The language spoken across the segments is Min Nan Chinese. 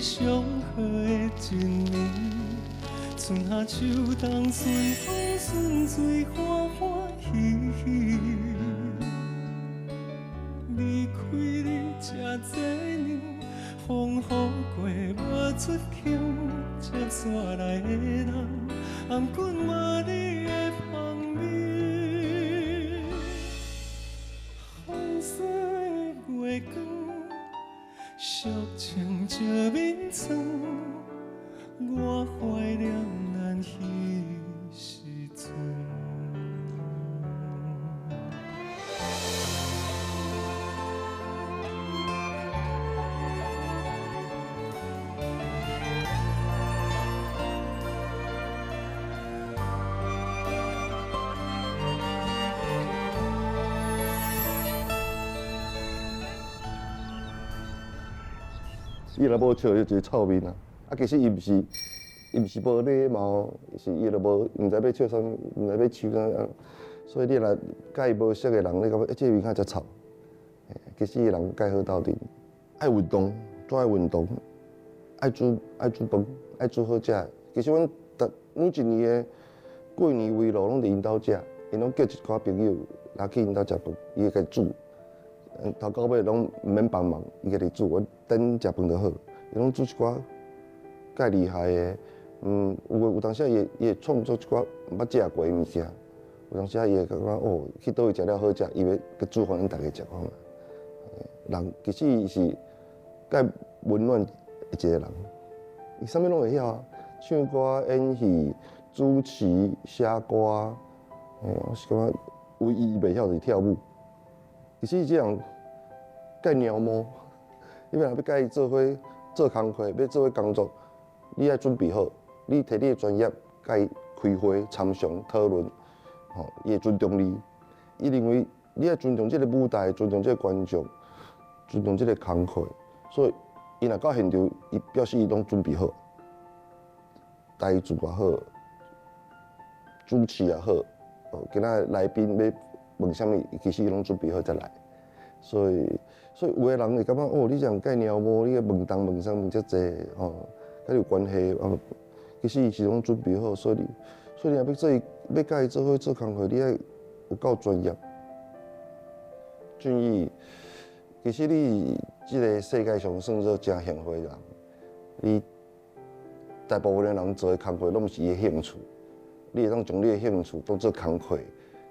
上好的一年。春夏秋冬，顺风顺水，欢欢喜喜。离开你这济年，风雨过无出口，接煞来的人，頷颈无你的香味。风霜的月光，寂静石眠床，我怀念咱彼时阵。伊若無笑，就一個臭面啊！啊，其實伊毋是無禮貌，是伊就無毋知欲笑啥物，毋知欲笑啥。所以你若佮伊無熟的人，你感覺欸，這個面孔遮臭。其實伊人介好鬥陣，愛運動，做愛運動，愛煮飯，愛煮好食。其實阮逐每一年的過年圍爐攏佇𪜶兜食，𪜶攏叫一寡朋友來去𪜶兜食飯，伊會家己煮。頭到尾攏毋免幫忙，伊家己煮，我等食飯就好。伊攏煮一寡介厲害的，有當時伊會創作一寡毋捌食過的物件。有當時伊會感覺哦，去佗位食了好食，伊欲閣煮予阮逐家食看覓。人其實伊是介溫暖的一個人，伊啥物攏會曉啊，唱歌、演戲、主持、寫歌，我是感覺唯一袂曉就是跳舞。其實這人介貓毛，你若欲佮伊做伙做工課，欲做伙工作，你愛準備好，你提你的專業，佮伊開會、參詳、討論，吼，伊會尊重你。伊認為你愛尊重這個舞台，尊重這個觀眾，尊重這個工課，所以伊若到現場，伊表示伊攏準備好，台詞也好，主持也好，今仔來賓欲問啥物，其實伊攏準備好才來。所以有的人會感覺哦，你這人介貓毛，你問東問西問遮濟，吼，佮有關係啊。其實伊是攏準備好，所以你若欲做伊，欲佮伊做伙做工課，你愛有夠專業。俊逸，其實你這個世界上算做誠幸福的人，你大部分的人做的工課攏毋是伊的興趣，你會當將你的興趣當做工課，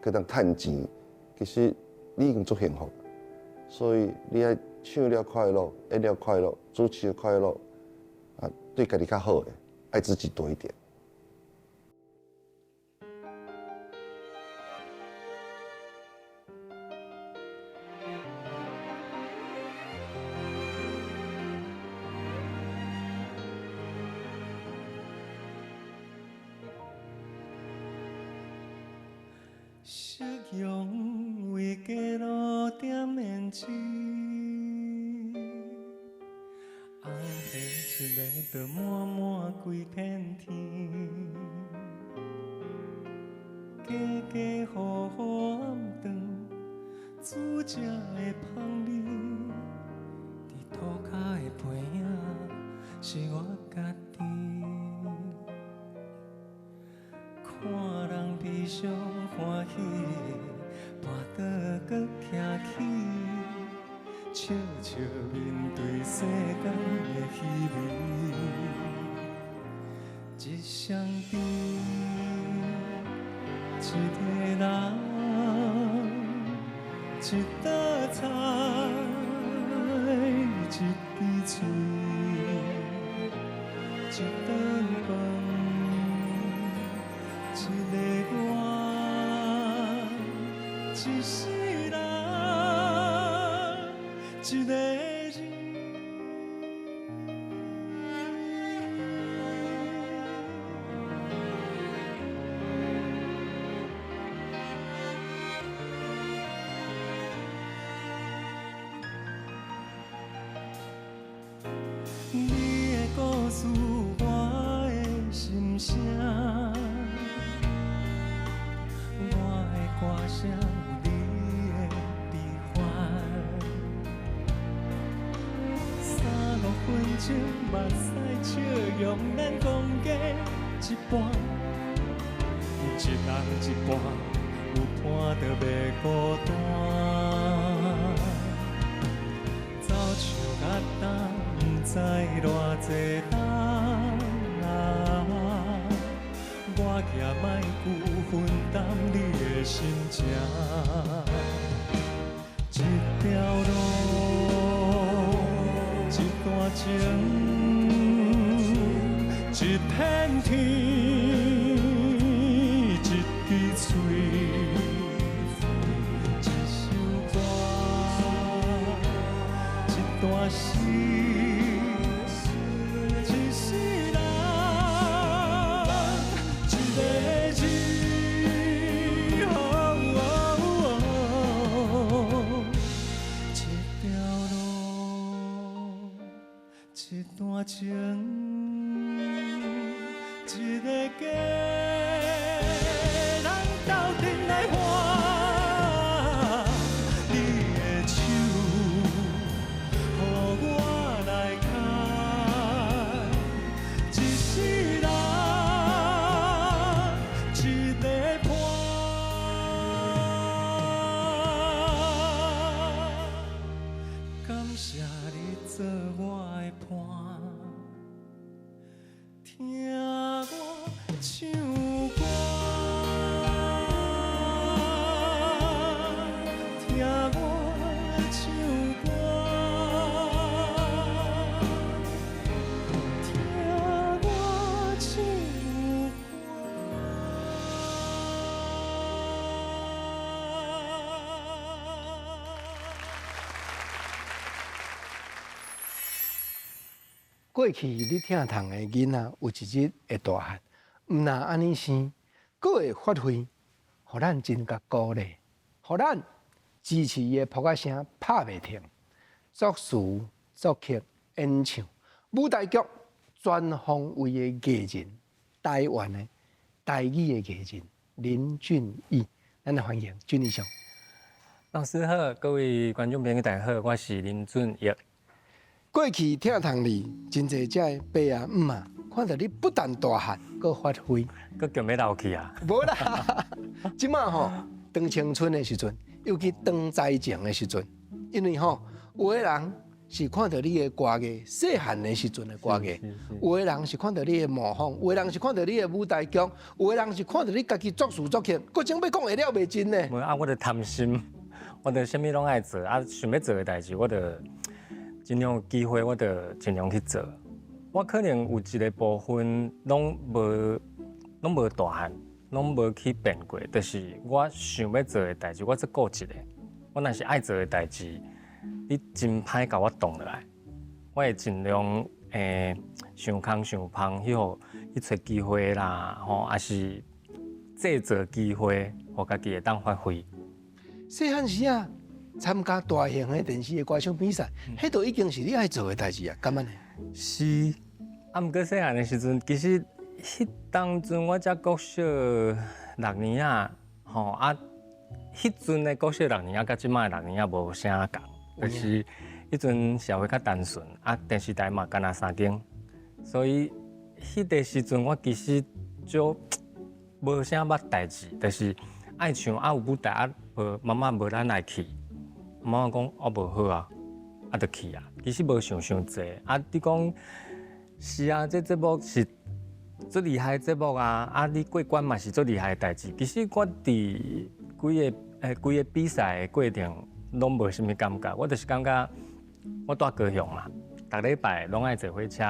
閣當趁錢，其實你已經足幸福。所以你愛唱了快樂，演了快樂，主持快樂，啊，對家己較好的，愛自己多一點。夕陽為街路點胭脂，紅彼一個就滿滿規片天。家家戶戶暗頓煮食的香味，佇塗跤的背影是我家己。看人悲傷歡喜，跋倒閣徛起，笑笑面對世間的虚伪。一双甜，一个人，一道菜，一支喙，一頓飯。一个我，一世人，一个人。你的故事，我的心聲。我的歌聲，你的悲歡。情，目屎笑容，咱讲过一半，一人一半，有伴就袂孤单。走像甲冬，不知偌济冬啊。我寄莫旧分担你的心情，一条路，一段情，一片天，一支喙，一首歌，一段诗，一世人，一个字。一条路，一段情，一个家，咱斗阵来换。你的手，予我来牵，一世人，一个伴。感谢你做我的伴，听我唱歌，听我唱歌，听我唱歌。过去你疼痛的囡仔，有一日會大漢，毋若按呢生，閣會發揮，予咱真共鼓勵，予咱支持伊的噗仔聲拍袂停。作詞、作曲、演唱、舞台劇，全方位的藝人，台灣的台語的藝人林俊逸，咱來歡迎俊逸兄。老師好，各位觀眾朋友大家好，我是林俊逸。過去疼痛你，真濟遮的爸啊姆啊，看著你不但大漢，閣發揮，閣強欲老去啊！無啦，這馬吼當青春的時陣，尤其當才情的時陣，因為吼有的人是看著你的歌藝，細漢的時陣的歌藝，有的人是看著你的模仿，有的人是看著你的舞台劇，有的人是看著你家己作詞作曲，閣種欲講會了袂盡呢。無啊，我就貪心，我就啥物攏愛做，啊，想欲做的代誌，我就盡量有機會，我就盡量去做。我可能有一個部分攏無大漢，攏無去變過，就是我想欲做的代誌，我足固執的。我若是愛做的代誌，你真歹共我擋落來。我會盡量想空想芳去予去揣機會啦，吼，抑是製造機會，予家己會當發揮。細漢時啊，參加大型的電視的歌唱比賽，彼都已經是你愛做的代誌啊，敢按呢？是，啊，毋過細漢的時陣，其實彼當陣我才國小六年仔，吼啊，彼陣的國小六年仔，佮這擺的六年仔無啥仝，就是彼陣社會較單純，啊，電視台嘛干焦三間，所以彼個時陣我其實就無啥捌代誌，就是愛唱啊有舞台啊，無媽媽無咱來去。媽媽講啊無好啊，啊就去啊。其實無想傷濟啊。你講是啊，這節目是足厲害的節目啊。啊，你過關嘛是足厲害的代誌。其實我佇規個比賽的過程攏無啥物感覺，我就是感覺我住高雄嘛，逐禮拜攏愛坐火車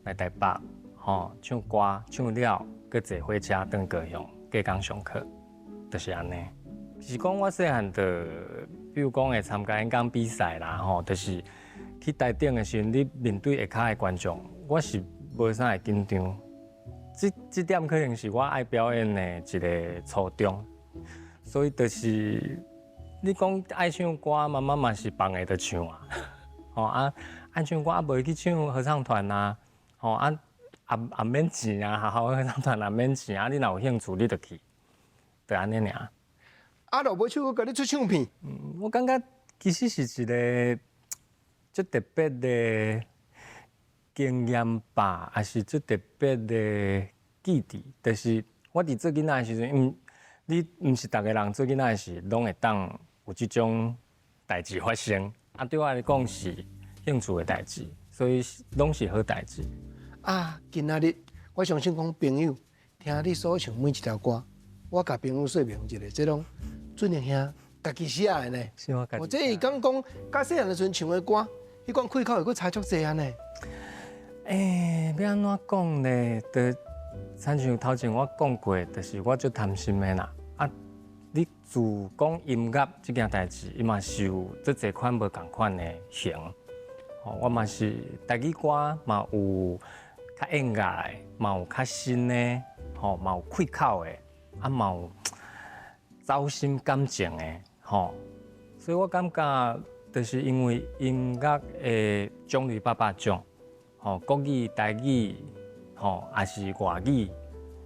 來台北，吼，唱歌唱了，閣坐火車轉高雄，隔工上課，就是按呢。是講我細漢就，比如講會參加演講比賽啦，吼，就是去台頂的時陣，你面對下跤的觀眾，我是無啥會緊張。這點可能是我愛表演的一個初衷，所以就是你講愛唱歌，媽媽嘛是放下就唱啊，吼啊愛唱歌啊，無去唱合唱團啊，吼啊也免錢啊，學校合唱團也免錢啊，你若有興趣你就去，就按呢爾。啊，若無唱歌，共你出唱片。我感覺其實是一個足特別的經驗吧，抑是足特別的記憶，就是我佇做囡仔的時陣，你毋是逐个人做囡仔時攏會當有這種代誌發生。啊，對我來講是興趣的代誌，所以攏是好代誌。啊，今仔日我相信講朋友聽你所唱每一條歌，我共朋友說明一下，這攏俊逸兄家己寫的呢。是我家己。哦，這伊敢講，佮細漢的時陣唱的歌，彼款開口會閣差足濟按呢。欸，欲按怎講呢？就親像頭前我講過，就是我足貪心的啦。啊，你自講音樂這件代誌，伊嘛是有足濟款無仝款的型。吼，我嘛是台語歌嘛有較演樂的，嘛有較新的，吼，嘛有開口的，啊嘛有走心感情的，吼。所以我感覺，就是因為音樂的種類百百種，吼，國語、台語，吼，抑是外語，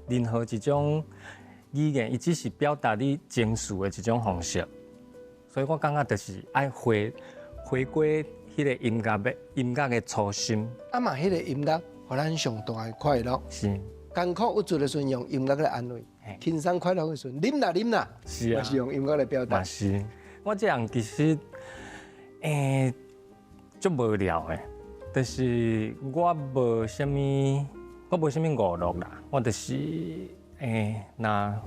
任何一種語言，伊只是表達你情緒的一種方式。所以我感覺就是愛回歸彼個音樂的初心。啊嘛，彼個音樂予咱上大的快樂。是。艱苦鬱卒的時陣用音樂來安慰，輕鬆快樂的時陣，啉啦啉啦，嘛是用音樂來表達。嘛是。我這人其實，足無聊的，就是我無啥物娛樂啦，我就是，若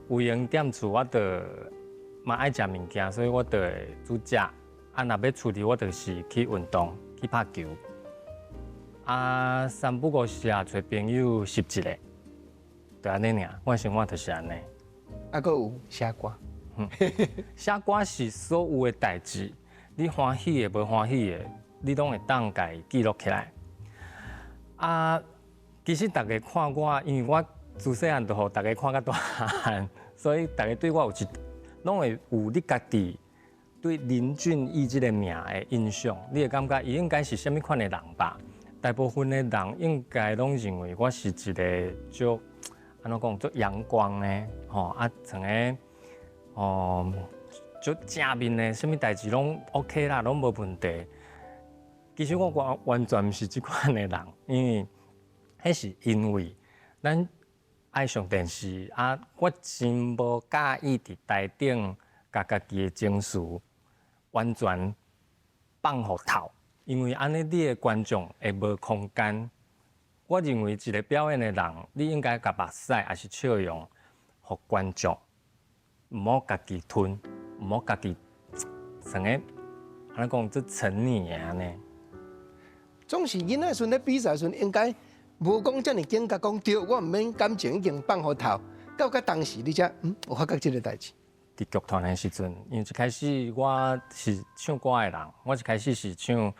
有閒踮厝，我就嘛愛食物件，所以我就會煮食。啊，若欲出去，我就是去運動，去拍球。啊，三不五時啊，揣朋友翕一下，就按呢爾。我生活就是按呢。啊，閣有寫歌。寫歌是所有的代誌，你歡喜的、無歡喜的，你攏會當共伊記錄起來。啊，其實逐家看我，因為我自細漢就予逐家看甲大漢，所以逐家對我有一，攏會有你家己對林俊逸這個名的印象，你會感覺伊應該是啥物款的人吧？大部分的人應該攏認為我是一個足，按怎講，足陽光的，吼啊，像個，哦，足正面的，啥物代誌攏 OK 啦，攏無問題。其實我完全毋是這款的人，因為彼是因為咱愛上電視啊，我真無佮意佇台頂共家己的情緒完全放予透，因為按呢你的觀眾會無空間。我認為一個表演的人，你應該共目屎抑是笑容，予觀眾，毋好家己吞，毋好家己算個，按怎講，足沉溺的按呢。總是囡仔時陣咧比賽時陣，應該無講遮爾警覺，講對，我毋免感情已經放予透。到甲當時你才有發覺這個代誌。佇劇團的時陣，因為一開始我是唱歌的人，我一開始是唱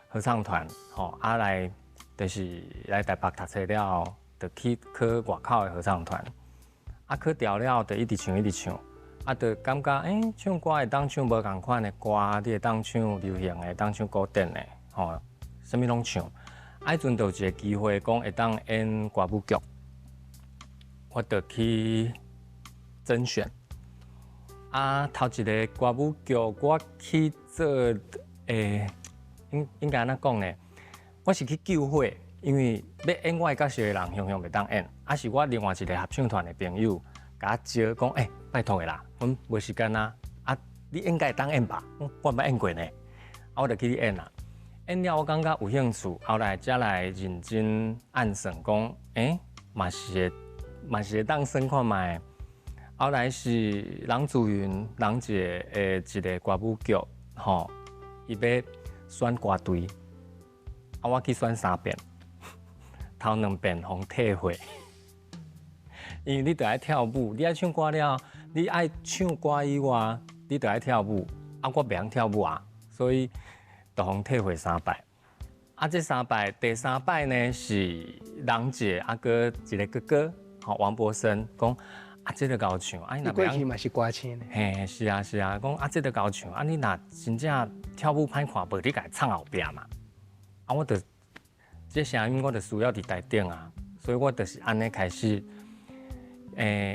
合唱團，吼啊來就是來台北讀冊了後，就去考外口的合唱團，啊考著了後就一直唱一直唱，啊就感覺唱歌會當唱無仝款的歌，你會當唱流行的，當唱古典的，吼，啥物攏唱。啊，彼陣就有一個機會，講會當演歌舞劇，我就去甄選。啊，頭一个歌舞劇我去做，應該按怎講呢？我是去救火，因為欲演我的角色的人，雄雄袂當演，啊是我另外一個合唱團的朋友共我招講，拜託的啦，阮無時間啊，啊，你應該會當演吧？我毋捌演過呢，啊，我就去演啦。演了我感覺有興趣，後來才來認真按算講，嘛是會當算看覓。後來是人自雲人傑的一个歌舞劇，吼，伊欲選歌隊，啊，我去選三遍，頭兩遍予退貨，因為你著愛跳舞，你愛唱歌了，你愛唱歌以外，你著愛跳舞，啊，我袂曉跳舞啊，所以就予退貨三擺。啊，這三擺，第三擺呢是人傑啊，閣一个哥哥，吼，王柏森講。啊，這个𠢕唱，啊，你若過去嘛是歌星呢。嘿，是啊是啊，講啊，這个𠢕唱，啊，你若真正跳舞歹看，無你共伊藏後壁嘛。啊，我就這聲音我就需要佇台頂啊，所以我就是按呢開始。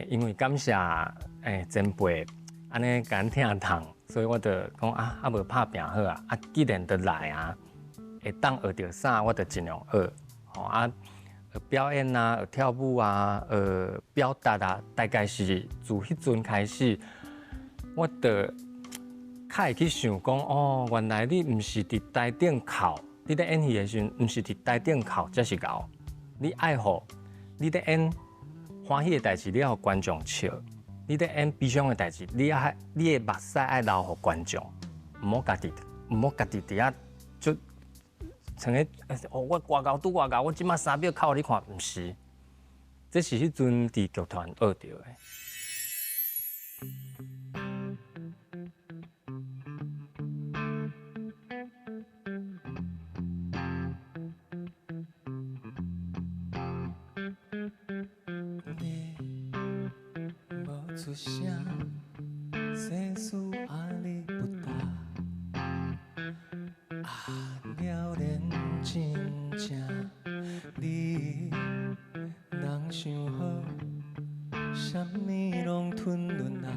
因為感謝前輩按呢共阮疼痛，所以我就講啊，啊無拍拚好啊，啊既然都來啊，會當學著啥，我就盡量學。吼啊，學表演啊，學跳舞啊，學表達啊，大概是自彼陣開始，我就較會去想講，哦，原來你毋是佇台頂哭，你咧演戲的時陣，毋是佇台頂哭才是𠢕，你愛予你咧演歡喜的代誌，你愛予觀眾笑；你咧演悲傷的代誌，你愛你的目屎愛流予觀眾，毋好家己，毋好家己佇遐就像咧，哦，我偌𠢕拄偌𠢕，我這擺3秒哭予你看，毋是，這是彼陣佇劇團學著的。你無出聲，世事壓力不大，啊，了然真正，你人想好，啥物攏吞忍啊，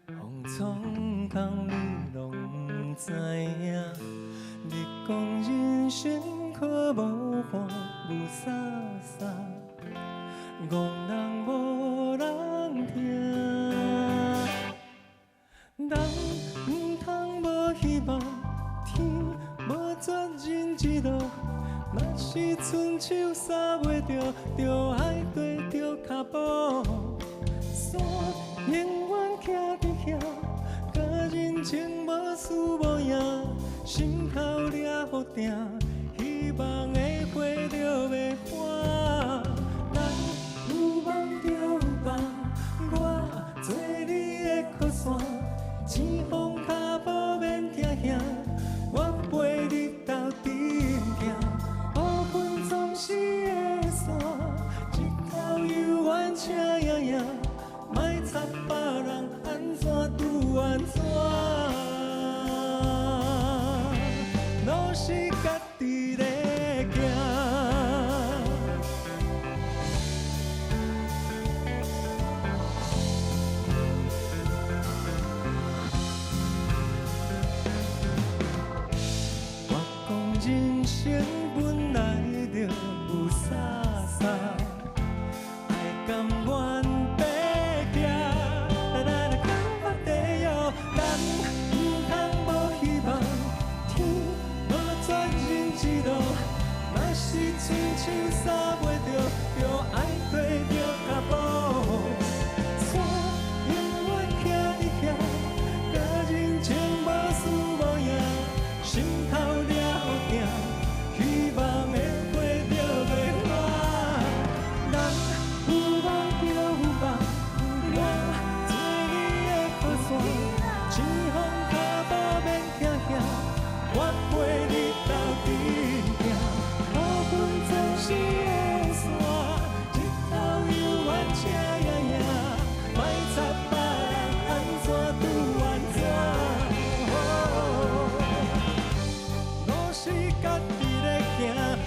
風創空你攏毋知影，你講人生可無看霧沙沙，戇人無人聽，人毋通無希望，天無絕人之路，若是伸手捎袂著，就愛跟著跤步。山永遠徛佇遐，佮人情無輸無贏，心頭掠予定，希望的花著袂寒。人有夢就有望，我做你的靠山，前方跤步免驚嚇，我陪你鬥陣行。烏雲總是會散，日頭猶原赤影影，莫插別人按怎拄按怎，路是家己咧行。我講人生本來就有沙沙，愛甘願白行，咱的感覺地哟，人毋通無希望，天無絕人之路，若是伸手捎袂著，就愛跟著跤步。山永遠徛佇遐，佮人情無輸無贏，心頭掠予定，希望的花著袂寒。人有夢就有望，我做你的靠山，前方跤步免驚嚇，我陪你鬥陣行。乌云总是會散，日頭猶原赤影影，莫插別人按怎拄按怎。路是家己咧行，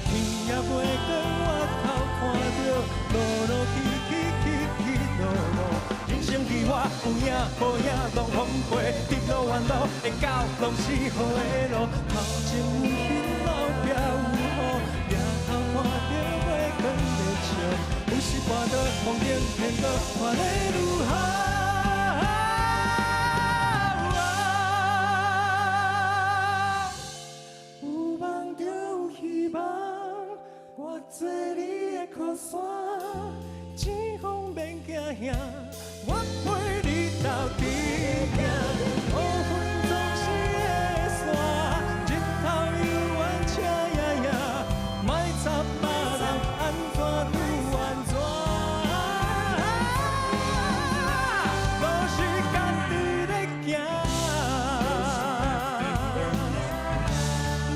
天也袂光，我頭看著路路去去去去路路。人生彼我有影無影攏風過，直路彎路會到攏是好的路。頭前有雲，後壁有雨，抬頭看著月光咧笑，有時跋倒，茫然騙過，看咧如何。有夢就有希望，我做你的靠山，前方免驚嚇，我陪你鬥陣行。烏雲總是會散，日頭猶原赤影影，莫插別人按怎拄按怎。路是家己咧行，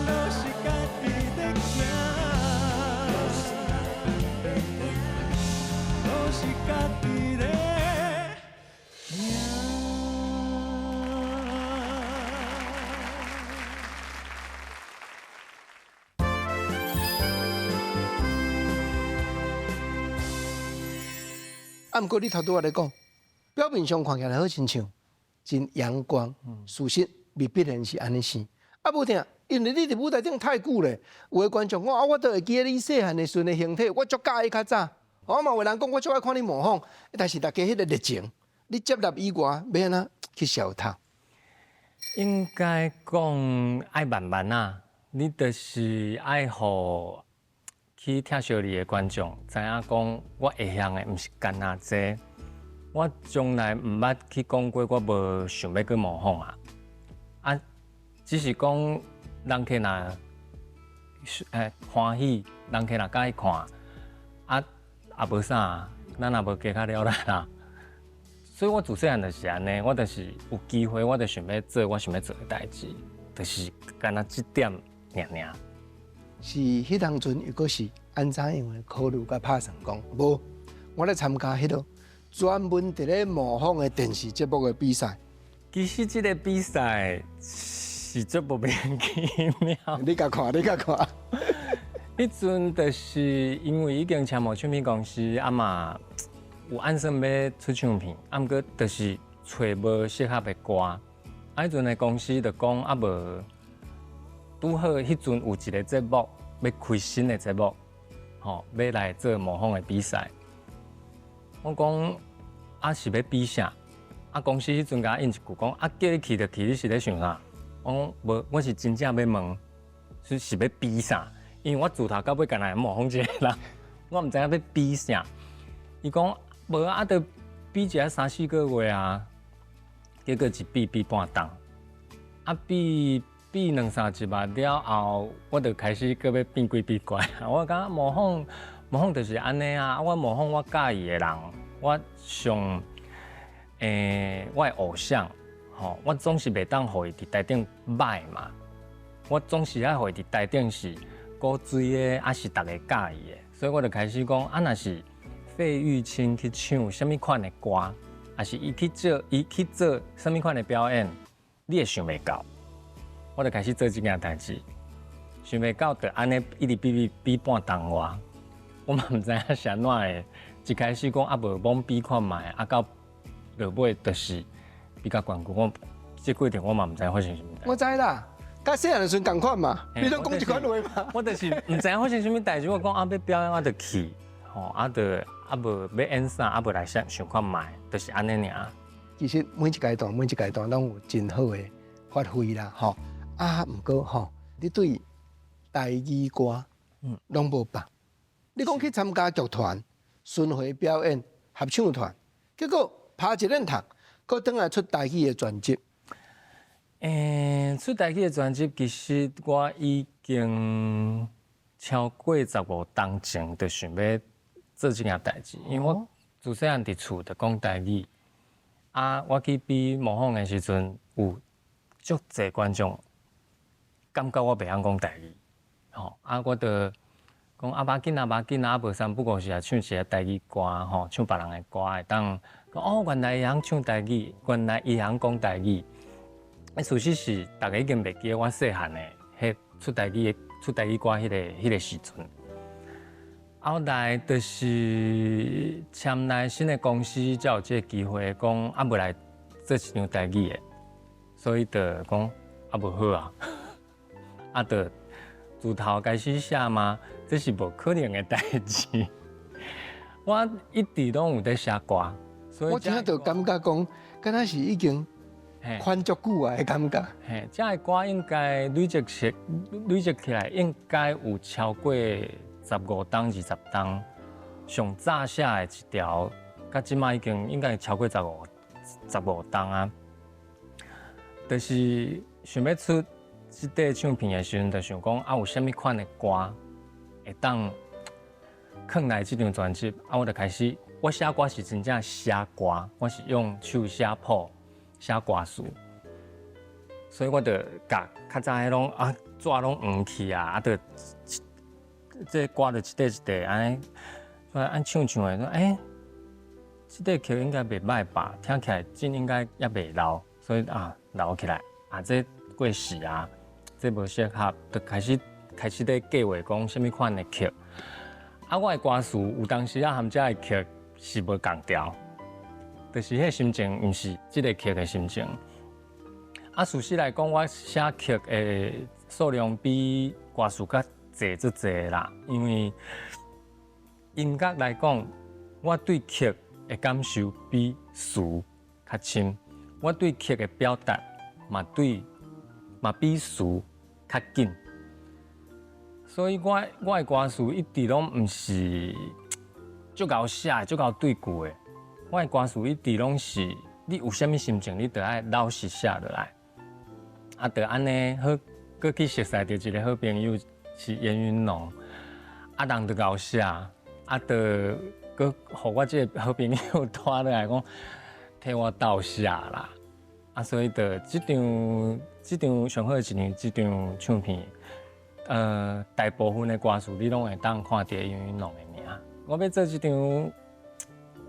路是家己咧行，路是家己咧行。啊，毋過你頭拄仔咧講，表面上看起來好親像真陽光，事實未必然是按呢生。啊，無定因為你佇舞台頂太久咧，有的觀眾講啊，我都會記得你細漢的時陣的形體，我足佮意較早。我嘛有人講我足愛看你模仿，但是大家彼個熱情，你接納以外，欲按怎去消透？應該講愛慢慢啊，你就是愛予去聽小你的觀眾知影講，我會曉的毋是干焦這個。我從來毋捌去講過，我無想欲閣模仿啊。啊，只是講人客若歡喜，人客若佮意看，啊也無啥，咱也無加較了力啦。所以我自細漢就是按呢，我就是有機會，我就想欲做我想欲做的代誌，就是干焦這點爾爾。是彼當陣又閣是按怎樣的考慮佮拍算講，無，我咧參加彼個專門佇咧模仿的電視節目的比賽。其實這個比賽是足莫名其妙。你共看，你共看。彼陣就是因為已經簽無唱片公司，啊嘛有按算欲出唱片，啊毋過就是揣無適合的歌。啊，彼陣的公司就講啊無，拄好彼陣有一個節目欲開新的節目，吼，欲來做模仿的比賽。我講啊是欲比啥？啊公司彼陣共我應一句講啊叫你去就去，你是咧想啥？我講無，我是真正欲問，是欲比啥？因為我自頭到尾干焦模仿一個人，我毋知影欲比啥。伊講無啊，就比一下三四個月啊，結果一比比半冬，啊比比兩三集啊了後，我就開始閣欲變鬼變怪。我感覺模仿模仿就是按呢啊，我模仿我佮意的人，我上我的偶像，吼，我總是袂當予伊佇台頂䆀嘛，我總是愛予伊佇台頂是古錐的，抑是逐家佮意的，所以我就開始講，啊，若是費玉清去唱啥物款的歌，抑是伊去做啥物款的表演，你會想袂到，我就開始做這件代誌，想袂到就按呢一直比比比半冬外，我嘛毋知影是按怎會，一開始講啊無罔比看覓，啊到落尾就是比較冠軍，我這過程我嘛毋知發生啥物代。我知啦。佮細漢的時陣仝款嘛，你攏講這款話嘛。我就是毋知影發生啥物代誌，我講啊欲表演我就去，吼啊就啊無欲演啥啊無來想想看覓，就是按呢爾。其實每一階段每一階段攏有真好的發揮啦，吼啊，毋過吼，你對台語歌攏無放。你講去參加劇團、巡迴表演、合唱團，結果拍一輪筒，閣轉來出台語的專輯。出台語的專輯，其實我已經超過15冬前就想欲做這件代誌，因為我自細漢佇厝就講台語，啊，我去比模仿的時陣，有足濟觀眾感覺我袂曉講台語，吼，啊，我就講啊，無要緊啊，無要緊啊，啊無三不五時啊，唱一下台語歌，吼，唱別人的歌會當講哦，原來伊會曉唱台語，原來伊會曉講台語。事實是，逐家已經袂記得我細漢的彼出台語的出台語歌彼個時陣。後來就是簽來新的公司，才有這個機會講啊，無來做一張台語的，所以就講啊，無好啊，啊，就自頭開始寫嘛，這是無可能的代誌。我一直攏有佇寫歌，所以我聽到感覺講，敢若是已經款足久啊的感覺。嘿，這个歌應該累積起來，應該有超過15冬、20冬。上早寫的一條，到這擺已經應該超過十五冬啊。就是想欲出這塊唱片的時陣，就想講啊，有啥物款的歌會當囥來這張專輯啊，我就開始，我寫歌是真正寫歌，我是用手寫譜。寫歌詞，所以我就共較早彼攏啊紙攏黃去啊，啊，就這歌就一塊一塊按呢，按唱唱的，欸，這塊曲應該袂䆀吧？聽起來真應該猶袂老，所以啊留起來啊，這過時啊，這無適合，就開始咧計劃講啥物款的曲。啊，我的歌詞有當時啊，和這个曲是無仝調。就是彼個心情，毋是這個曲的心情。啊，事實來講，我寫曲的數量比歌詞較濟足濟啦，因為音樂來講，我對曲的感受比詞較深，我對曲的表達嘛對嘛比詞較緊，所以我的歌詞一直攏毋是足𠢕寫、足𠢕對句的。我的歌詞一直攏是你有啥物心情，你就愛老實寫落來。啊，就按呢好，閣去熟似著一個好朋友是嚴雲龍，啊，人就𠢕寫，啊，就閣予我這個好朋友拖落來講，替我鬥寫啦。啊，所以就這張上好的一年，這張唱片，大部分的歌詞你攏會當看著嚴雲龍的名。我欲做這張，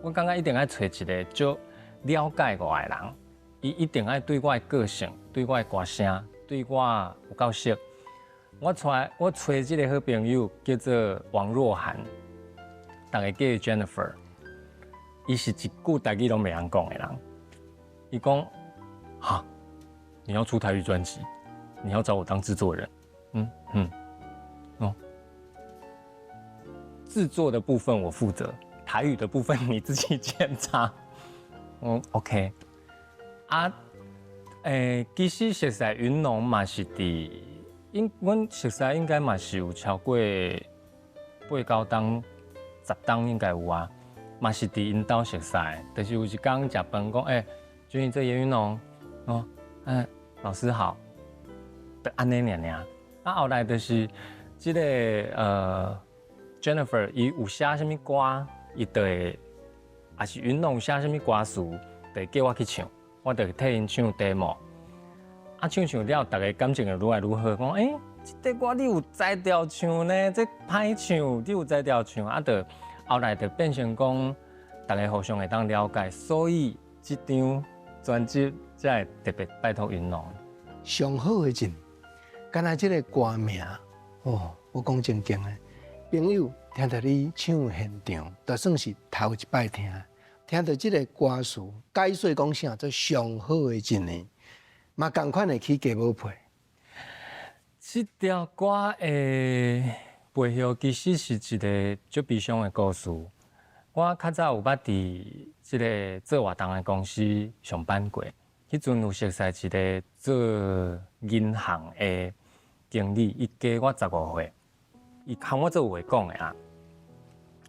我感覺一定愛揣一個足了解我的人，伊一定愛對我的個性、對我的歌聲、對我有夠熟。我揣這個好朋友叫做王若涵，逐家叫伊 Jennifer。伊是一句台語攏袂曉講的人。伊講：哈，你要出台語專輯，你要找我當製作人？嗯嗯，哦，製作的部分我負責，台語的部分你自己檢查。嗯，OK。啊，其實熟似雲龍嘛是佇，應阮熟似應該嘛是有超過八九冬、十冬應該有啊，嘛是佇𪜶兜熟似，就是有一工食飯講，欸，君這嚴雲龍，哦，老師好，就按呢爾爾。啊，後來就是這个Jennifer 伊有寫啥物歌，伊就會，抑是雲龍有寫啥物歌詞，就會叫我去唱，我就替𪜶唱 demo。啊，唱唱了，逐家感情就愈來愈好，講，欸，這个歌你有才調唱呢，這歹唱，你有才調唱，啊，就後來就變成講，逐家互相會當了解，所以這張專輯才會特別拜託雲龍。上好的一年，敢若這个歌名，哦，我講正經的，朋友聽著你唱現場，就算是頭一擺聽，聽著這个歌詞，解說講啥做上好的一年，嘛仝款會起雞毛皮。這條歌的背後其實是一个足悲傷的故事。我較早有捌佇這个做活動的公司上班過，彼陣有熟似一个做銀行的經理，伊加我15歲，伊和我做有話講的啊。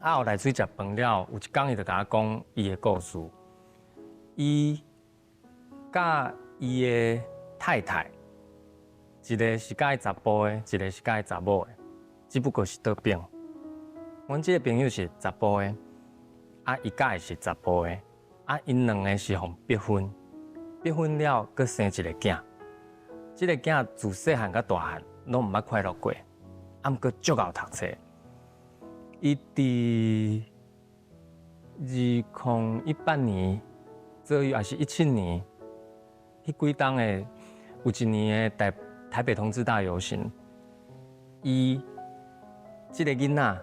啊，後來出去食飯了，有一工伊就共我講伊的故事。伊佮伊的太太，一个是佮意查埔的，一个是佮意查某的，只不過是倒反。阮這个朋友是查埔的，啊，伊佮意是查埔的，啊，𪜶兩个是予逼婚，逼婚了，閣生一个囝。這个囝自細漢到大漢，攏毋捌快樂過，啊，毋過足𠢕讀冊。伊佇2018年左右，抑是17年，彼幾冬的有一年的台北同志大遊行，伊這个囡仔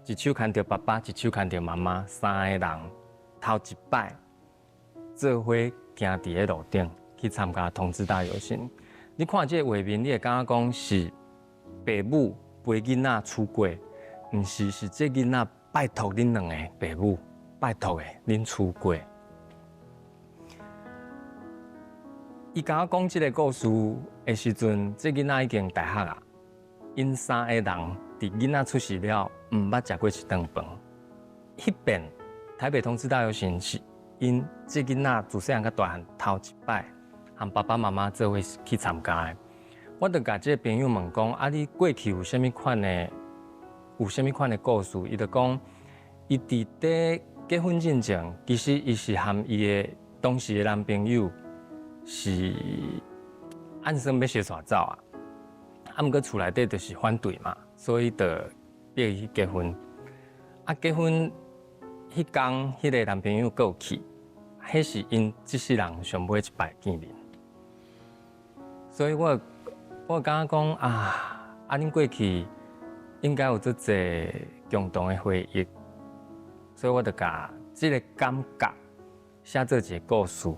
一手牽著爸爸，一手牽著媽媽，三个人頭一擺做伙行佇咧路頂去參加同志大遊行。你看這个畫面，你會感覺講是爸母陪囡仔出櫃，毋是，是這囡仔拜託恁兩个爸母，拜託的恁出櫃。伊共我講這个故事的時陣，這囡仔已經大學啊。𪜶三個人佇囡仔出世了，毋捌食過一頓飯。彼遍台北同志大遊行是𪜶這囡仔自細漢到大漢頭一擺，和爸爸媽媽做伙去參加的。我就共這个朋友問講：啊，你過去有啥物款的，有啥物款的故事？伊就講，伊佇咧結婚進前，其實伊是和伊的當時的男朋友是按算欲相帶走啊，啊，毋過厝內底就是反對嘛，所以就逼伊去結婚。啊，結婚彼工，彼个男朋友閣有去，彼是𪜶這世人上尾一擺見面。所以我感覺講啊，啊，恁過去應該有足濟共同的回憶，所以我就共這个感覺寫做一个故事，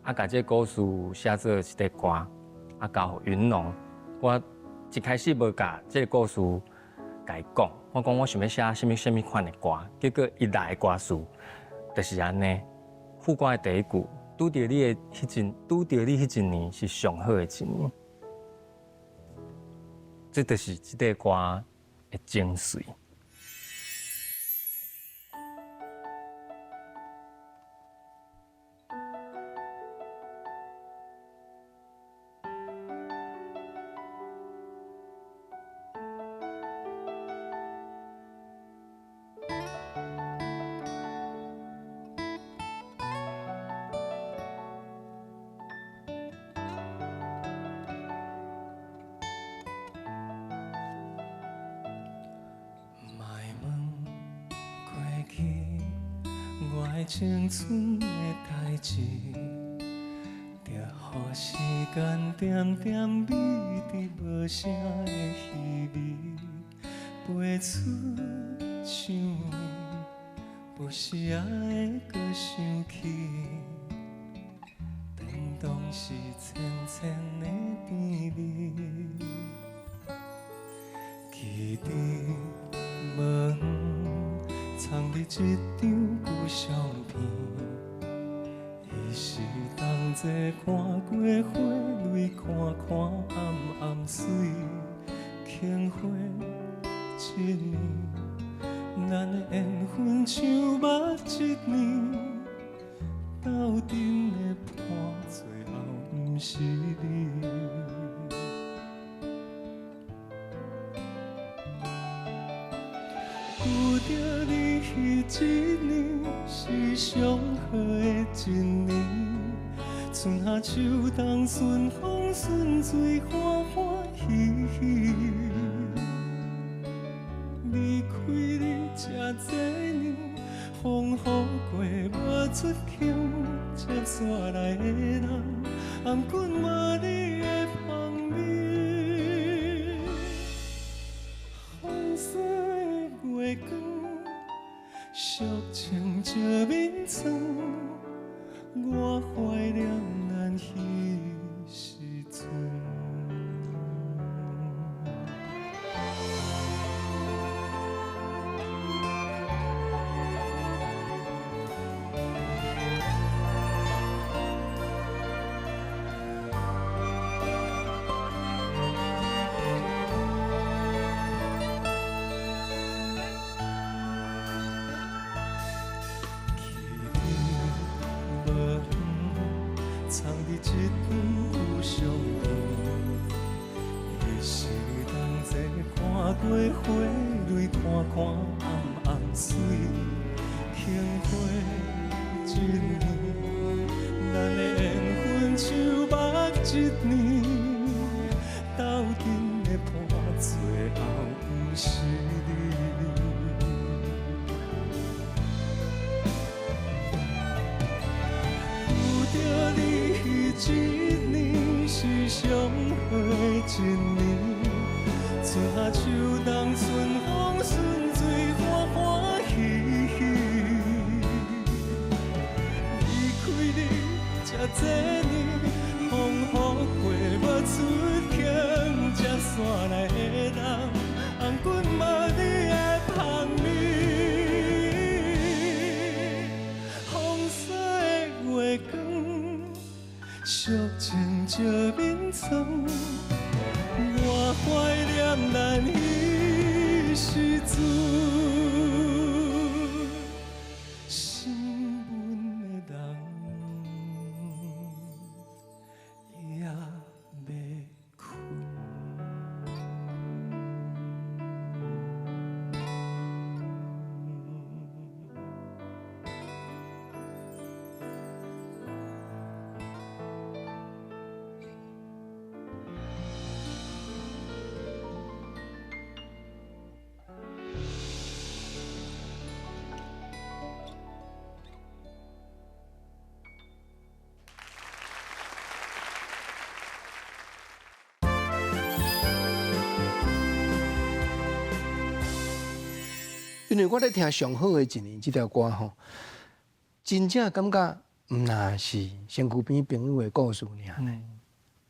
啊，共這个故事寫做一个歌，啊，交予雲龍。我一開始無共這個故事共伊講，我講我想欲寫啥物啥物款的歌，結果伊來的歌詞就是按呢。副歌的第一句，拄著你的彼陣，拄著你彼一年是上好的一年。這就是這個歌的精髓。莫问过去我的青春的代誌，著予時間點點美佇無聲的稀微，飛出想你，不時仔會閣想起，當當時淺淺的甜蜜。記得無遠，藏佇一張舊相片，彼是同齊看過花蕊，看看暗暗水，輕花一年，咱的緣分像目一年，鬥陣的伴，最後毋是你。拄著你彼一年，是上好的一年。春夏秋冬，順風順水，歡歡喜喜。離開你這濟年，風雨過無出口，接煞來的人，頷頸無你的香味。風雪的月光，寂靜照眠床，我懷念咱彼時陣。記得無遠，藏佇一張舊相片，彼是同齊看過花蕊，看看暗暗水，輕花一年，咱的緣分像目一年，鬥陣的伴，最後毋是你。拄著你彼一年，是上好的一年。春夏秋冬，順風順水，歡歡喜喜。離開你這濟年，風雨過無出口，這山內的人，頷頸無你的香味。風雪的月光，寂靜照眠床，我懷念咱彼時陣，心阮的人猶欲睏。因為我咧聽上好的一年這條歌吼，真正感覺毋若是身軀邊朋友的故事爾，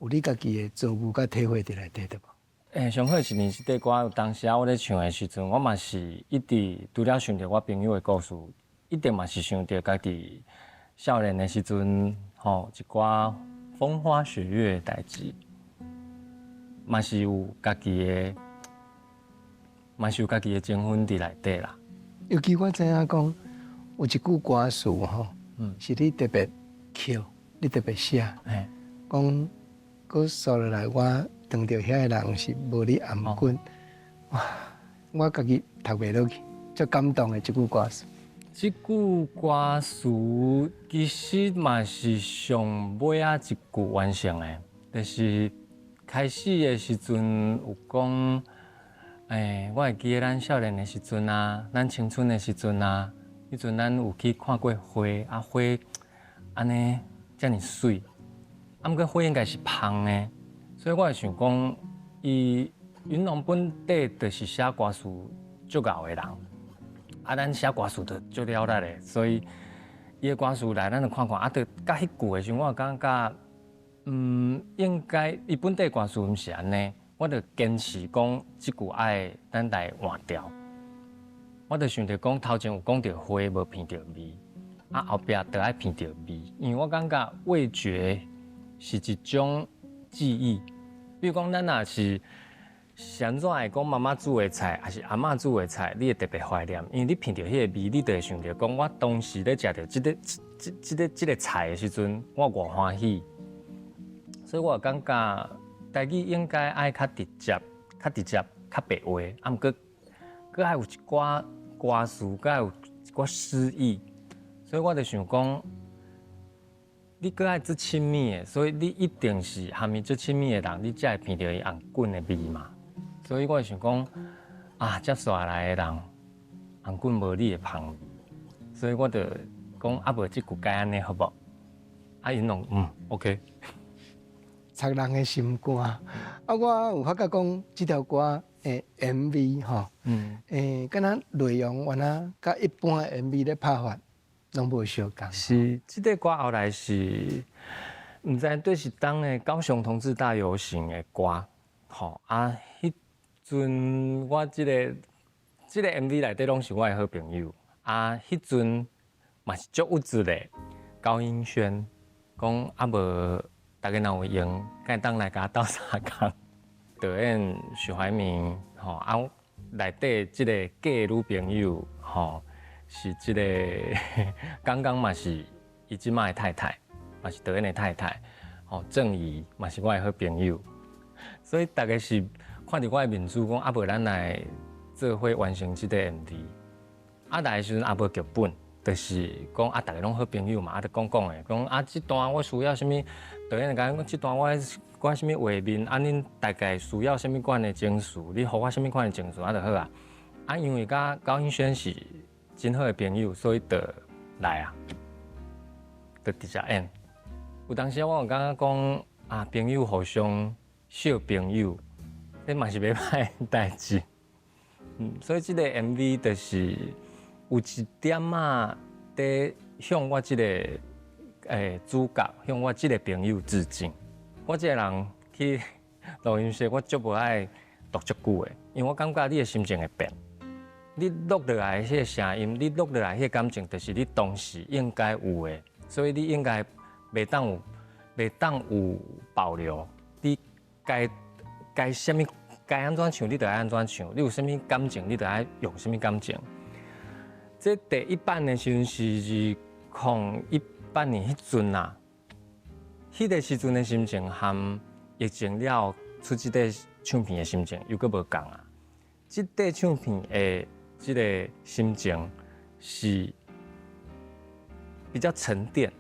有你家己的遭遇佮體會佇內底對無？欸，上好是認識這歌，有當時啊，我咧唱的時陣，我嘛是一直除了想著我朋友的故事，一定嘛是想著家己少年的時陣，吼，一寡風花雪月的代誌，嘛是有家己的，嘛是有家己的情分佇內底啦。尤其我知影講，有一句歌詞吼，是你特別抾，你特別寫，講閣紲落來我當著遐个人是無你頷頸，哇！我家己讀袂落去，足感動的這句歌詞。這句歌詞其實嘛是上尾仔一句完成的，就是開始的時陣有講，欸，我會記得咱少年的時陣啊，咱青春的時陣啊，彼陣咱有去看過花，啊花按呢遮爾媠，啊毋過花應該是芳的。所以我會想講，伊雲龍本底就是寫歌詞足𠢕的人，啊，咱寫歌詞就足了力的，所以伊的歌詞來，咱就看看，啊，就佮彼句的時陣，我感覺，應該伊本底歌詞毋是按呢，我就堅持講這句愛咱來換掉。我就想著講頭前有講著花無鼻著味，啊後壁就愛鼻著味，因為我感覺味覺是一種記憶。比如講，咱若是是按怎會講媽媽煮的菜，抑是阿嬤煮的菜，你會特別懷念，因為你鼻著彼个味，你就會想著講，我當時咧食著這個菜的時陣，我偌歡喜。所以我感覺台語應該愛較直接、較直接、較白話，啊，毋過閣愛有一寡歌詞，閣愛有一寡詩意。所以我就想講，你閣愛足親密的，所以你一定是和伊足親密的人，你才會鼻著伊頷頸的味嘛。所以我想講，啊，接紲來的人，頷頸無你的芳味，所以我就講，啊，無這句改按呢好無？啊，𪜶攏OK。插人的心肝。啊，我有發覺講，這條歌的 MV 吼，敢若內容原來佮一般的 MV 咧拍法攏無相仝。是，這個歌後來是，毋知對是當的高雄同志大遊行的歌，吼啊，彼陣我這個 MV 內底攏是我的好朋友，啊，彼陣嘛是足鬱卒的高音軒，講啊無，大家若有閒，敢會當來共我鬥相共。導演許懷民，吼啊，內底這個假女朋友，吼，是這個剛剛嘛是伊這馬的太太，嘛是導演的太太，吼鄭怡嘛是我的好朋友，所以大家是看著我的面子講，啊無咱來做伙完成這個 MV。啊來的時陣也無劇本，就是講啊，逐家攏好朋友嘛，啊，就講講的，講啊，這段我需要啥物，導演就共講，這段我我啥物畫面，啊，恁大概需要啥物款的情緒，你予我啥物款的情緒，啊，就好啊。啊，因為佮高音軒是真好的朋友，所以就來啊，就直接演。有當時我有感覺講啊，朋友互相惜朋友，這嘛是袂歹的代誌。所以這個 MV 就是有一點仔佇向我這個主角，向我這個朋友致敬。我這個人去錄音室，我足無愛錄足久的，因為我感覺你的心情會變。你錄落來彼個聲音，你錄落來彼個感情，就是你當時應該有的，所以你應該袂當有保留。你該該啥物該按怎唱，你就愛按怎唱；你有啥物感情，你就愛用啥物感情。這第一版的時陣是2018年彼陣啊，彼個時陣的心情和疫情了後出這個唱片的心情又閣無仝啊。這塊唱片的這個心情是比較沉澱。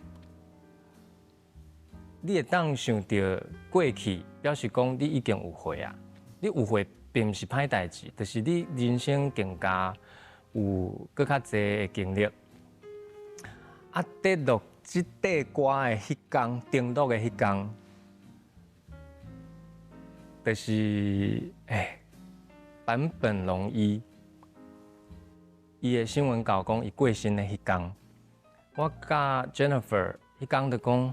你會當想著過去，表示講你已經有歲啊。你有歲並毋是歹代誌，就是你人生更加有閣較濟的經歷。啊，佇錄這塊歌的彼工，登錄的彼工，就是坂本龍一，伊的新聞稿講伊過身的彼工，我佮 Jennifer 彼工就講，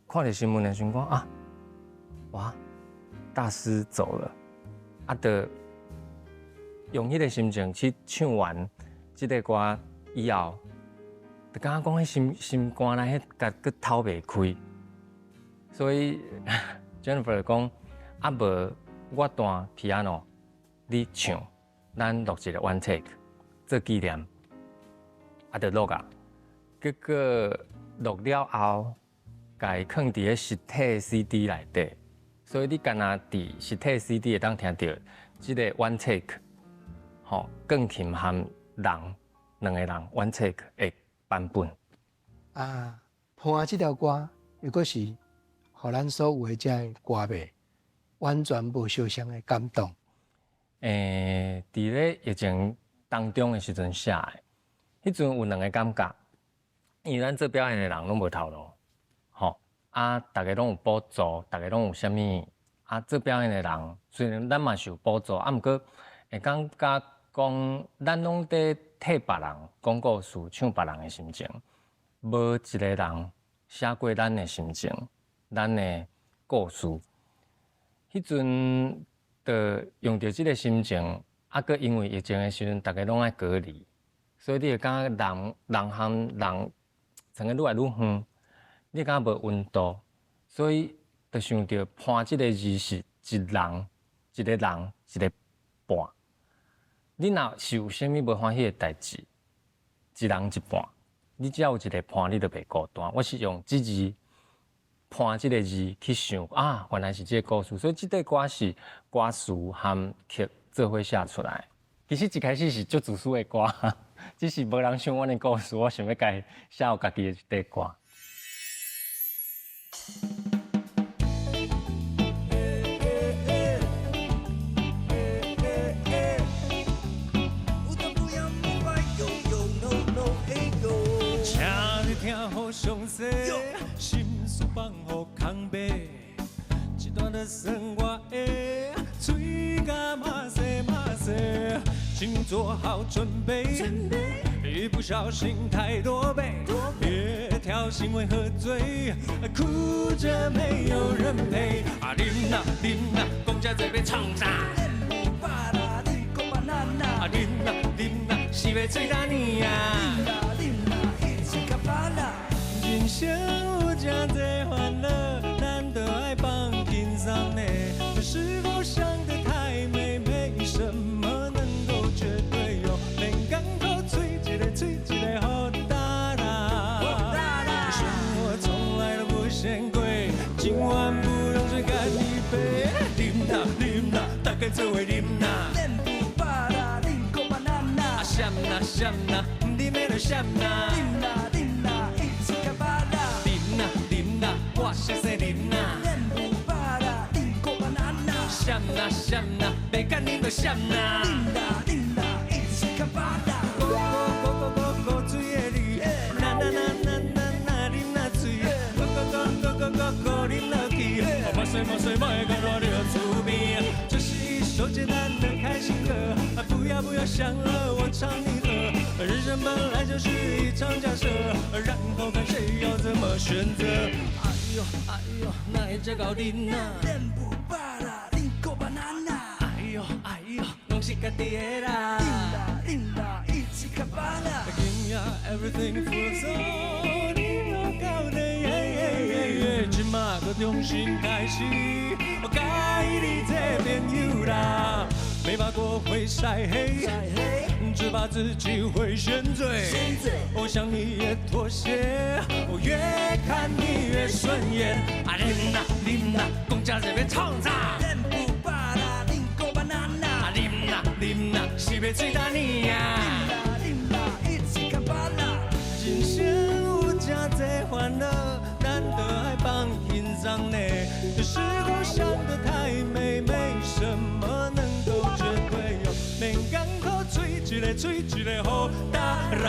看著新聞的時陣講啊，哇，大師走了。啊，就用彼个心情去唱完這个歌以後，就感覺講彼心心肝內彼共閣透袂開，所以 Jennifer 講啊無我彈 piano，你唱，咱錄一個 one take 做紀念，啊就錄啊，結果錄了後，共伊囥佇咧實體 CD 內底，所以你干焦佇實體 CD 會當聽著這个 one take，吼，鋼琴和人兩个人 one take 的版本。啊，伴這條歌，又閣是予咱所有的這个歌迷完全無相像的感動。佇咧疫情當中的時陣寫的，彼陣有兩个感覺，因為咱做表演的人攏無頭路，吼啊，逐家攏有補助，逐家攏有啥物啊？做表演的人雖然咱嘛是有補助，啊，毋過會感覺講咱攏佇替別人講故事、唱別人的心情，無一个人寫過咱的心情、咱的故事。彼陣就用著這个心情，啊，閣因為疫情的時陣，逐家攏愛隔離，所以你會感覺人人和人層得愈來愈遠，你感覺無溫度，所以就想著伴這个字是一人一个人一个伴。你若是有啥物無歡喜的代誌，一人一半，你只要有一个伴，你就袂孤單。我是用這字伴這个字去想啊，原來是這个故事，所以這塊歌是歌詞和曲做伙寫出來。其實一開始是足自私的歌，只是無人想阮的故事，我想欲共伊寫予家己的一塊歌。請你聽好詳細，心事放予空白，這段就算我的，喙甲馬西馬西，請做好準備，一不小心太多杯，別挑釁會喝醉，哭著沒有人陪。啊，啉啦啉啦，講這濟欲創啥？啊，啉啦啉啦，是欲醉到年啊！人生有這濟煩惱，咱都愛放輕鬆呢。是否想得太美？沒什麼能夠絕對喲，免艱苦，喙一个喙一个予焦啦。生活從來都不嫌貴，今晚不用誰乾一杯。啉啦啉啦，大家做伙啉啦。啊，閃啦閃啦，啉的就閃啦。啉啦啉啦，我熟似啉啦。閃啦閃啦，袂干啉就閃啦。孤孤孤孤孤水的你，啦啦啦啦啦啦啉啦醉，孤孤孤孤孤孤孤啉落去，莫說莫說莫會甲我尿厝邊。這是一首簡單的開心歌，不要不要想了，我唱你喝。人生本來就是一場假設，然後看誰要怎麼選擇。哎喲哎喲，哪會這𠢕啉啊？哎喲哎喲，攏是家己的啦。今夜 everything full so 你若到底，這馬閣重新開始，我佮你這朋友啦，沒怕過會曬黑，只怕自己會先醉。我向你也妥協，我越看你越順眼。啊，啉啦啉啦，講這濟欲創啥？啊，啉啦啉啦，是欲醉到年啊！人生有這濟煩惱，咱都愛放輕鬆呢。有時候想得太美，沒什麼能夠絕對喲。免艱苦，喙一个喙一个予焦啦。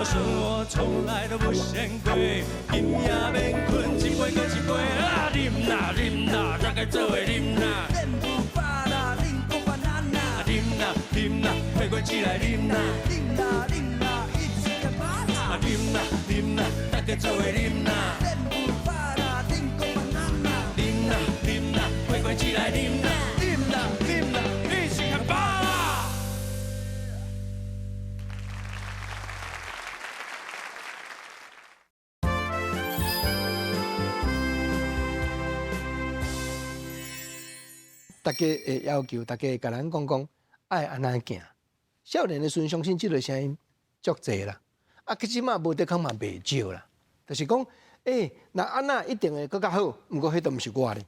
生活從來都不嫌貴，今夜免睏，一杯閣一杯。啊，啉啦啉啦，大家做伙啉啦。啊，啉啦啉啦，陪我起來啉啦。啊，啉啦啉啦，大家做伙啉啦。啉啦啉啦，陪我起來啉啦。啉啦大家會要求，大家會共咱講講愛按怎行。少年的時陣相信這個聲音足濟啦，啊，其實嘛無得講嘛袂少啦，就是講，欸，若按怎一定會閣較好，毋過彼都毋是我咧。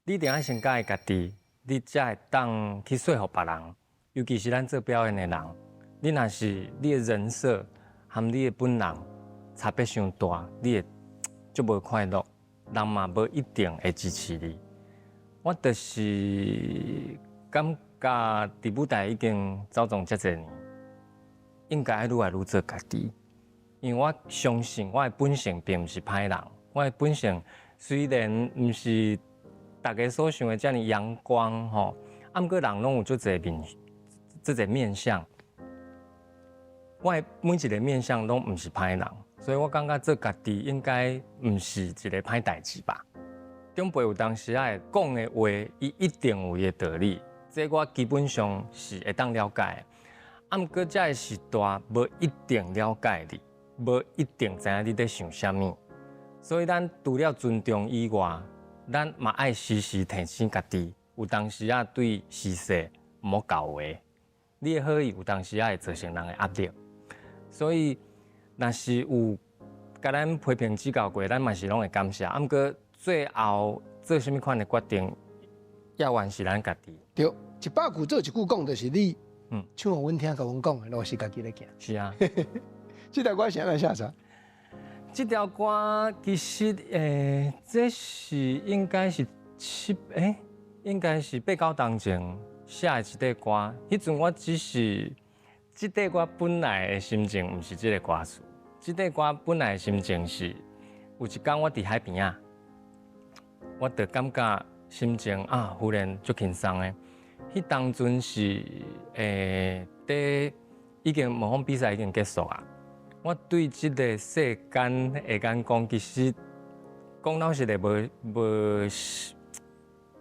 你一定愛先佮意家己，你才會當去說服別人。尤其是咱做表演的人，你若是你的人設和你的本人差別傷大，你會足無快樂，人嘛無一定會支持你。我就是感覺佇舞台已經走創遮濟年，應該愛愈來愈做家己，因為我相信我的本性並毋是歹人，我的本性雖然毋是大家所想的遮爾陽光吼，啊，毋過人攏有足濟面，足濟面向。我的每一個面向攏毋是歹人，所以我感覺做家己應該毋是一個歹代誌吧。長輩有當時仔會講的話，伊一定有伊的道理，這我基本上是會當了解的。啊，毋過這个時代無一定了解你，無一定知影你咧想啥物，所以咱除了尊重以外，咱嘛愛時時提醒家己，有當時仔對時勢毋好厚話，你的好意有當時仔會造成人的壓力。所以，若是有共咱批評指教過，咱嘛是攏會感謝。啊，毋過最後做啥物款的決定，猶原是咱家己。對，100句做一句講，就是你，唱予阮聽，共阮講的，路是家己咧行。是啊。這條歌是按怎寫出？這條歌其實，這是應該是七，應該是八九冬前寫的一塊歌。彼陣我只是，這塊歌本來的心情毋是這个歌詞。這塊歌本來的心情是，有一工我佇海邊仔，我就感覺心情啊，忽然足輕鬆的。彼當陣是，佇已經模仿比賽已經結束啊。我對這个世間的眼光，其實講老實的，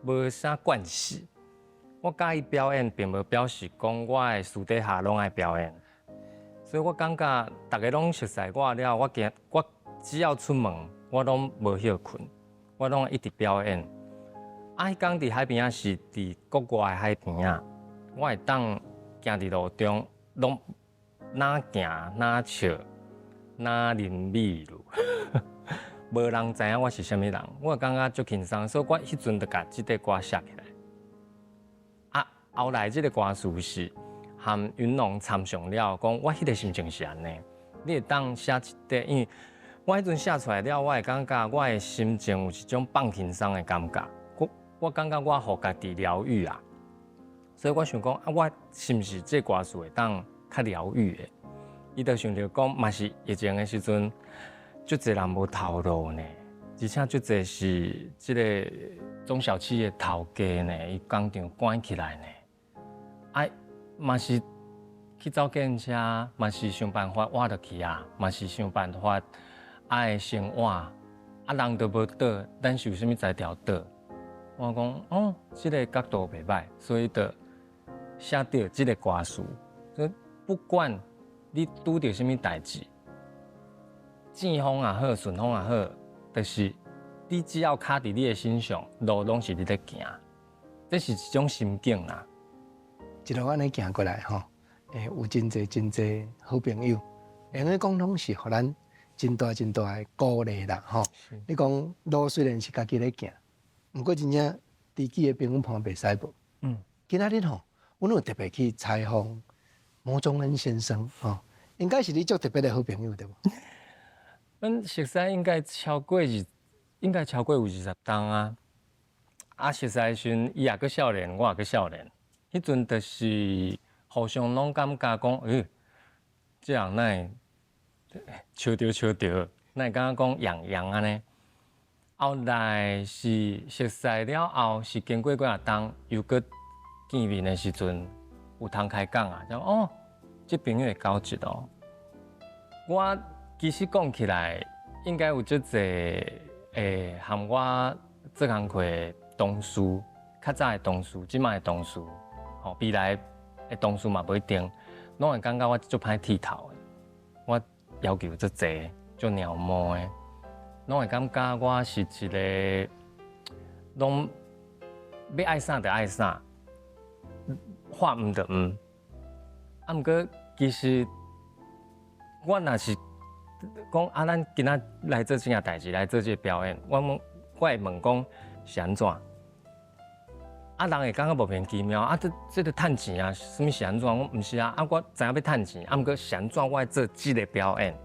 無啥關係。我佮意表演，並無表示講我會私底下攏愛表演。所以我感覺逐家攏熟似我了，我行我只要出門，我攏無歇睏，我攏一直表演。啊，彼工佇海邊仔是佇國外的海邊仔，我會當行佇路中，攏哪行哪笑，哪啉米露，無人知影我是啥物人，我感覺足輕鬆，所以我彼陣就共這塊歌寫起來。啊，後來這个歌詞是和雲龍參詳了，講我彼个心情是按呢，你會當寫一塊，因為我彼陣寫出來了，我會感覺我的心情有一種放輕鬆的感覺，我感覺我予家己療癒啊，所以我想講啊，我是毋是這歌詞會當較療癒的？伊就想著講，嘛是疫情的時陣，足濟人無頭路呢，而且足濟是這个中小企業頭家呢，伊工廠關起來呢，啊，嘛是去走計程車，嘛是想辦法活落去啊，嘛是想辦法愛生活，啊，人都無倒，咱是有啥物才調倒？我講哦，這个角度袂䆀，所以就寫著這个歌詞，所以不管你拄著啥物代誌，正風也好，順風也好，就是你只要跤佇你的身上，路攏是你咧行，這是一種心境啦。一路按呢行過來吼，有真濟真濟好朋友，會用講攏是予咱真大真大的鼓勵啦吼。你講路雖然是家己咧行，毋過真正知己的朋友伴袂使無。今仔日吼，阮有特別去採訪摩宗恩先生吼，應該是你足特別的好朋友對無？阮熟似應該超過二，應該超過有20冬啊。啊，熟似的時陣，伊也閣少年，我也閣少年。彼陣就是互相攏感覺講，欸，這人哪會笑著笑著，哪會感覺講癢癢按呢？後來是熟似了後，是經過幾若冬，又閣見面的時陣，有通開講啊，就哦，這朋友會交質哦。我其實講起來，應該有足濟會和我做工課的同事，較早的同事，這擺的同事，吼，未來的同事嘛無一定，攏會感覺我足歹剃頭的，我要求足濟，足鳥毛的，攏會感覺我是一个攏欲愛啥就愛啥，話毋就毋。啊，毋過其實我若是講啊，咱今仔來做這件代誌，來做這個表演，我問我會問講是按怎？啊，人會感覺莫名其妙，啊，這著趁錢啊，啥物是按怎？我毋是啊，啊，我知影欲趁錢，啊，毋過是按怎？我愛做這個表演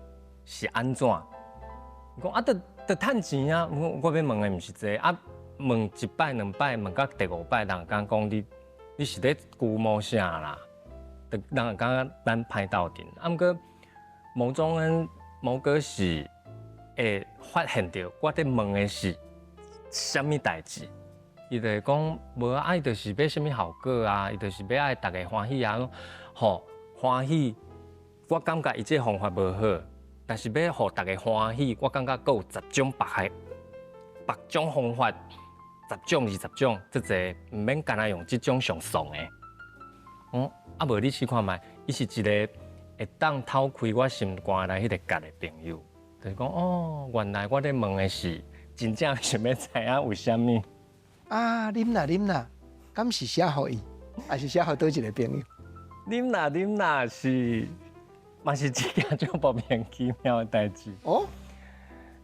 是按怎？伊講啊，著著趁錢啊！我欲問的毋是這個，啊，問一擺兩擺，問到第五擺，人會感覺講你是咧龜毛啥啦？著人會感覺咱歹鬥陣。啊，毋過毛宗恩毛哥是會發現著我咧問的是啥物代誌。伊就會講無啊，伊就是欲啥物效果啊，伊就是欲愛逐家歡喜啊，吼歡喜，我感覺伊這個方法無好，但是欲予逐家歡喜，我感覺閣有十種別个別種方法，十種二十種，這濟毋免干焦用這種上爽的。哦，啊無你試看覓，伊是一個會當透開我心肝內彼個結的朋友，就是講哦，原來我咧問的是真正想欲知影為啥物。啊，啉啦啉啦，敢是寫予伊，還是寫予佗一個朋友？啉啦啉啦，是嘛是一件足莫名其妙的代誌。哦，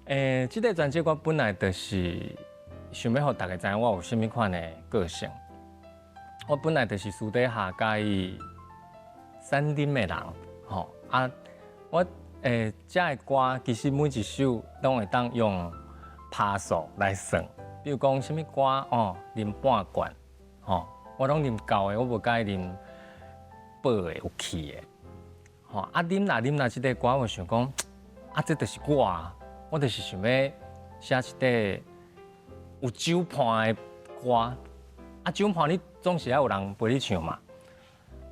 這個專輯我本來就是想欲予大家知影我有啥物款的個性。我本來就是私底下佮意散啉的人，吼啊，我這的歌其實每一首攏會當用拍數來算。比如講啥物歌哦，啉半罐，吼，我攏啉厚的，我無佮意啉薄的有氣的，吼啊啉啦啉啦，這個歌我想講，啊這就是我啊，我就是想欲寫一塊有酒伴的歌，啊酒伴你總是愛有人陪你唱嘛，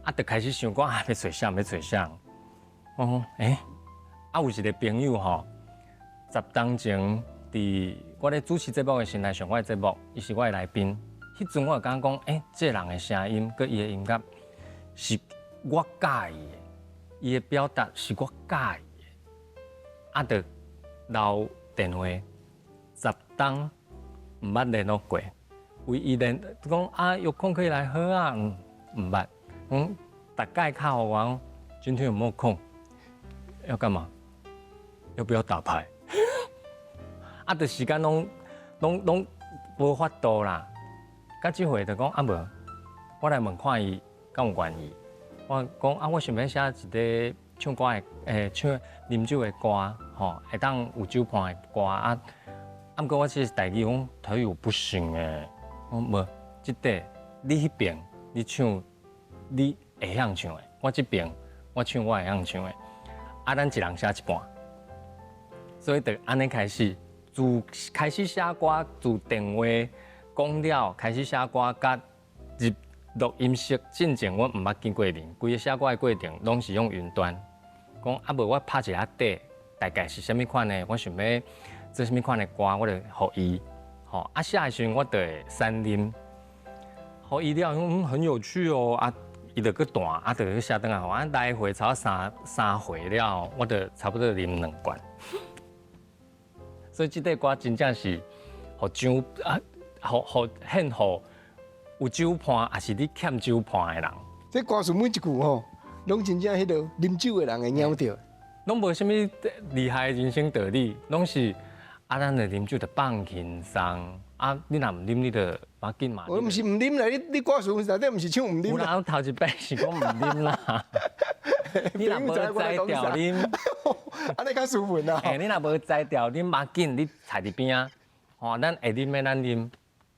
啊就開始想講啊欲揣誰欲揣誰，我講欸，啊有一個朋友吼，十當前佇我咧主持節目的時陣來上我的節目，伊是我的來賓。彼陣我就感覺講，欸，這個人的聲音，佮伊的音樂是我佮意的，伊的表達是我佮意的。啊，就留電話，十冬毋捌聯絡過，唯一聯講啊，有空可以來喝啊，毋捌。講逐擺敲予我講，今天有沒有空？要幹嘛？要不要打牌？啊，就時間攏無法度啦。到這回就講啊無，我來問看伊敢有願意。我講啊，我想欲寫一個唱歌的，唱啉酒的歌，吼，會當有酒伴的歌啊。啊，毋過我這是台語，講台語不行欸。我講無，這塊你彼邊你唱你會曉唱的，我這邊我唱我會曉唱的。啊，咱一人寫一半，所以就按呢開始。自開始寫歌，自電話講了，開始寫歌，佮入錄音室進前，我毋捌見過面。規个寫歌的過程攏是用雲端。講啊，無我拍一下底，大概是啥物款的，我想欲做啥物款的歌，我就予伊。吼啊，寫的時陣我就會散啉，予伊了，嗯，很有趣哦。啊，伊就閣彈，啊，就閣寫轉來，予我。啊，來回差不多三回了，我就差不多啉兩罐。所以這塊歌真正是，予酒啊，予獻予有酒伴，抑是你欠酒伴的人。這歌詞每一句吼，攏真正彼个啉酒的人會攵著。攏無啥物厲害的人生道理，攏是啊，咱就啉酒就放輕鬆。啊，你若毋啉，你就無要緊嘛。我毋是毋啉啦，你歌詞內底毋是唱毋啉啦。有啦，頭一擺是講毋啉啦。你若無才調啉，按呢較斯文啊。欸，你若無才調啉，無要緊，你坐佇邊仔，吼，咱會啉的咱啉，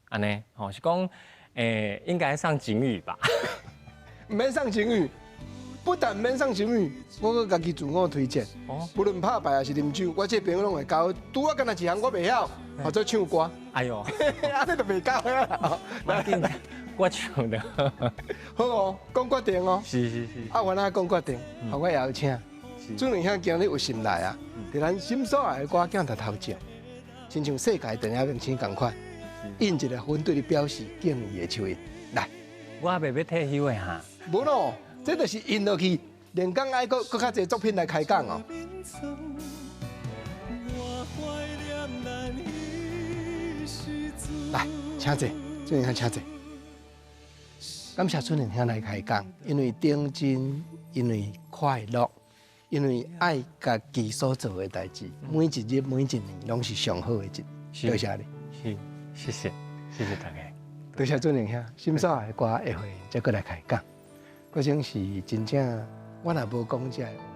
按呢，吼，是講，應該上警語吧？毋免上警語，不但毋免上警語，我閣家己自我推薦。哦，無論拍牌抑是啉酒，我這個朋友攏會教。拄仔敢若一項我袂曉，或者唱歌。哎喲，按呢就袂教啦。無要緊，我唱的。好哦，講決定哦。是是是。啊，原來講決定，予我邀請。主任兄今日有心來啊，佇咱心所愛的歌鏡頭頭前，親像世界電影明星仝款，印一個粉對你表示敬意的手印。來，我猶欲退休的哈。無咯，這就是印落去，連講愛閣閣較濟作品來開講哦。來，請坐。俊仁兄請坐。感謝俊仁兄來開講，因為頂真，因為快樂，因為愛家己所做的代誌，每一日每一年攏是上好的一日。多謝你。是，謝謝，謝謝大家。多謝俊仁兄，心所愛的歌下回再閣來開講。嗰種是真正，我若無講這个話。